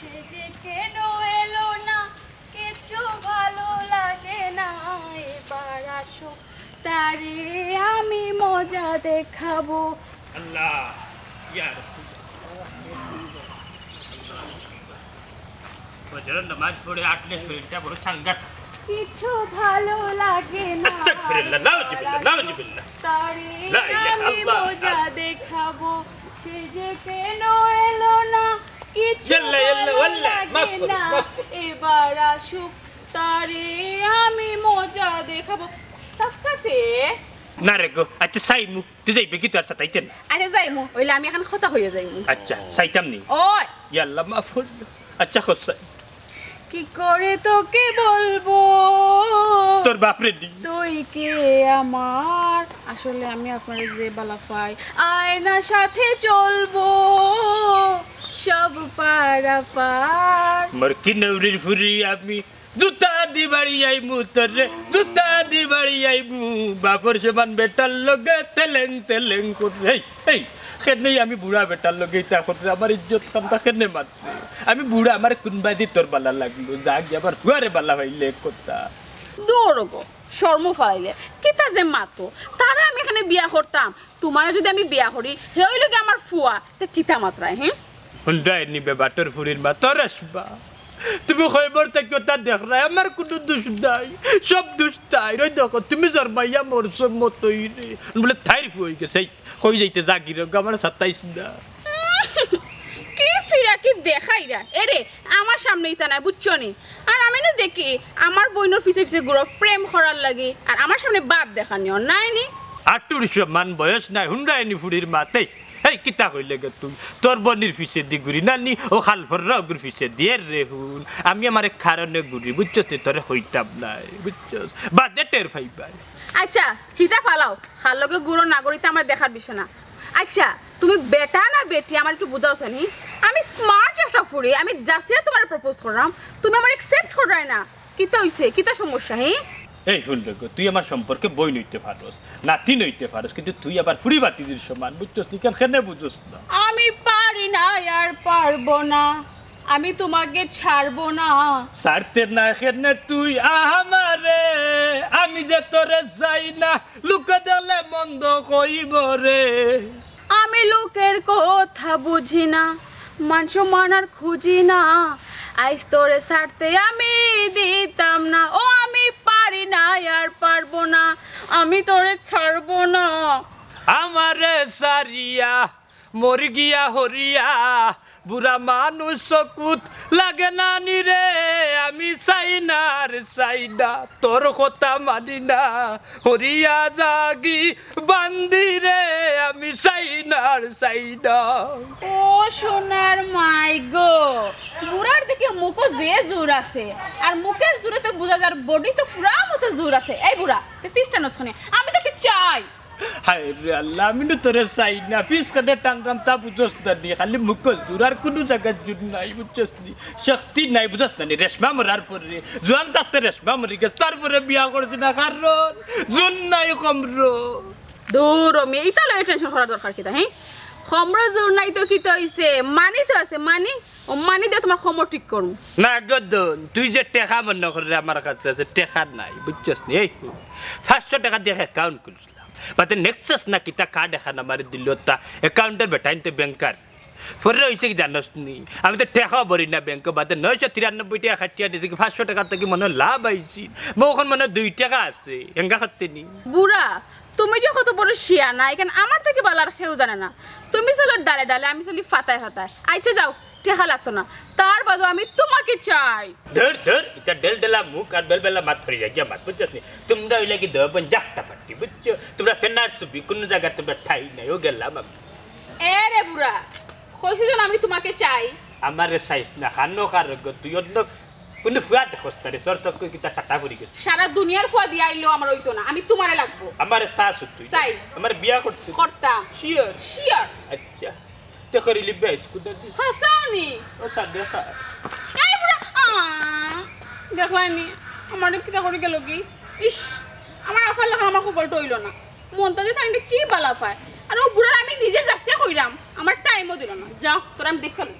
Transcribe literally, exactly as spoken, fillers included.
সে যে কেন এলো না, কিছু ভালো লাগে না, এবার আসুক, তারে আমি মজা দেখাবো। আল্লাহ, ইয়া রাসূলুল্লাহ। ফজরের নামাজ পড়ে আটলে শরীরটা বড় সাংঘাতিক। কিছু ভালো লাগে না। আস্তাগফিরুল্লাহ, নাউজুবিল্লাহ, নাউজুবিল্লাহ। তারে লা ইলাহা আমি ইল্লাল্লাহ। মজা দেখাবো। সে যে কেন এলো না, কিছু ইয়াল্লা, ইয়াল্লা, ভালো ওয়াল্লা, লাগে মাফ করো, না। মাফ করো। এবার আসুক, তারে আমি মজা দেখাবো। সাক্ষাতে? না রে গো, আচ্ছা সাইমু, তুই যাইবে কি তোর সাথে আইতে না? আরে যাইমু, অইলে আমি এখন কথা কইয়া যাইমু। আচ্ছা, চাইতাম নি। ওই! ইয়াল্লা, মাফ করো। আচ্ছা, খোঁজ চাই। কি করে তোকে বলবো? তোর বাপরে দি। তুই কে আমার? আসলে আমি আপনারে যে বালা পাই। আয় না সাথে চলবো, সব পারা পার। মোর কি নৌরির ফুরি আমি জুতা দি বাড়ি আইমু তোরে, জুতা দি বাড়ি আইমু। বাপর সমান বেটার লগে তেলেং তেলেং করে। এই, এই, কেনে আমি বুড়া বেটার লগে ইতা করতে? আমার ইজ্জত খানটা কেনে মারতে? আমি বুড়া, আমার কোন বাদি তোর বালা লাগলো? যা গিয়া আবার ফুয়ারে বালা পাইলে এক কথা। দৌড় গো, শরমও ফালাইলে। কিতা যে মাতো? তারে আমি এখানে বিয়া করতাম, তোমারে যদি আমি বিয়া করি, হে অইলো গি আমার ফুয়া, তে কিতা মাতরায়, হুম? হুন্ডায় নিবে বাটর ফুরির মা, তোর আসবা। তুমি কয়বার থাকি ওটা দেখরায়, আমার কোনো দোষ নাই, সব দোষ তাইর। ওই দেখো, তুমি জন্মাইয়া মরছো মতই রে। বলে, তাইর ফুয়া অই গেছে, এই, কই যাইতে জাগির গো, আমার সাতাইশ না। কি ফিরা কি দেখাইরা? এরে, আমার সামনে ইতা নাই, বুঝছো নি? আর আমি না দেখি, আমার বইনর পিছে পিছে ঘুরো, প্রেম করার লাগি। আর আমার সামনে বাপ দেখানি, অর নাই নি? আটুর সমান বয়স নাই, হুন্ডায় নি ফুরির মাতে। এই, কিতা কইলে গে তুই? তোর বইনর পিছে দি ঘুরি না নি, ও খালফররা অগুর পিছে দি। এরে হুন, আমি আমার এক কারণে ঘুরি, বুঝছস নি? তোরে কইতাম নায়, বুঝছস? বাদে টের পাইবায়। আচ্ছা, হিতা ফালাও, কার লগে ঘুরো না ঘুরো ইতা আমার দেখার বিষয় না। আচ্ছা, তুমি বেটা না বেটি, আমার একটু বুঝাও চাইনি। আমি smart একটা ফুরি, আমি যাচিয়া তোমারে propose করলাম, তুমি আমার accept কররায় না। কিতা অইছে? কিতা সমস্যা, হি? এই হুন রে গো, তুই আমার সম্পর্কে বইন অইতে পারস, নাতিন অইতে পারস, কিন্তু তুই আবার ফুরি ভাতিজির সমান, বুঝছস নি? কেন, কেনে বুঝছস না? আমি পারি না, আর পারবো না, আমি তোমাকে ছাড়বো না। ছাড়তে না কেনে তুই আমারে, আমি যে তোরে চাই না, লোকে দেখলে মন্দ কইব রে। আমি লোকের কথা বুঝি না, মান সম্মান আর খুঁজি না, আইজ তোরে ছাড়তে আমি দিতাম না। ও আমি পারি না, আর পারবো না, আমি তোরে ছাড়বো না। আমারে সারিয়া মরি গিয়া হরিয়া, বুড়া মানুষ চকুত লাগে না নি রে, আমি চাই না আর চাই না, তোর কথা মানি না, হরিয়া যাগি বান্দি রে, আমি চাই না আর চাই না। ও সোনার মাই গো, বুড়ার দিকে মুখো যে জোর আছে, আর মুখের জোরে তো বুঝা যার বডি তো ফুরা মতো জোর আছে। এই বুড়া, তুই ফিসটা নষ্ট নে, আমি তোকে চাই। হায় রে আল্লাহ, আমি নু তোরে চাই না, ফিস কেনে টানরাম তা বুঝছস না নি, খালি মুখো জোর, আর কুনু জাগাত জোর নাই, বুঝছস নি? শক্তি নাই, বুঝছস না নি? রেশমা মরার পরে, জোয়ান থাকতে রেশমা মরি গেছে, তারপরে বিয়া করছি না, কারণ জোর নাই কমরো। দূর ও মিয়া, ইতা লইয়া টেনশন করার দরকার কিতা, হি? কমরো জোর নাই তো কিতা অইছে? মানি তো আছে, মানি। ও মানি দিয়া তোমার কমর ঠিক করমু। না গো দোন, তুই যে টেকা মনে করে আমার কাছে আছে, টেকা নাই, বুঝছস নি? এই পাঁচশো টেকা দিয়া অ্যাকাউন্ট খুলছিলাম, বাদে নেক্সাস না কিতা কার্ড এখান আমারে দিল, তা অ্যাকাউন্টের বেটাইন তো ব্যাংকার। পরে অইছে কি জানোস নি, আমি তো টেকাও ভরি না ব্যাংকো, বাদে নয়শো তিরানব্বই টেকা কাটিয়া দিছে, কি পাঁচশো টেকা থাকি মনে হয় লাভ আইছিল, মো অখন মনে হয় দুই টেকা আছে, এঙ্গা করতে নি। বুড়া, তুমি যে কত বড় শিয়ানা, এখান আমার থাকি বালা আর কেউ জানে না। তুমি চলো ডালে ডালে, আমি চলি ফাতায় ফাতায়। আচ্ছা যাও, টেকা লাগতো না, তার বাদে আমি তোমাকে চাই। ধর ধর, ইতা ডেল ডেলা মুখ আর বেল বেলা মাত ধরি যায় গিয়া মাত, বুঝছস নি? তোমরা অইলা কি দয়া বন জাকটা পার্টি, বুঝছো? তোমরা ফেনার ছবি, কুনু জাগাত তোমরা ঠাই নাই, ও গেলাম আমি। এ রে বুড়া, কইছি যেন আমি তোমাকে চাই। আমারে চাইস না, খানো কার গো, তুই অন্য কুনু ফুয়া দেখোস না রে, চর চর কই কিতা টাটা পড়ি গেছে। সারা দুনিয়ার ফুয়া দিয়া আইলেও আমার অইতো না, আমি তোমারে লাগবো। আমারে চাস তুই? চাই। আমারে বিয়া করতে? করতাম। শিওর? শিওর। আচ্ছা। তে করিলি বেশ, কুদাদি। হাসাওনি। ও সাদে খা। এই বুড়া, আ, দেখলায়নি? আমারে কিতা করি গেল কি? ইস, আমার আফার লাখান আমার কপালটা অইলো না। মনটা যে তাইন কি বালা পায়। আর ও বুড়ার আমি নিজে যাচিয়া কইরাম, আমার টাইমও দিল না। যা, তোর আমি দেখালু।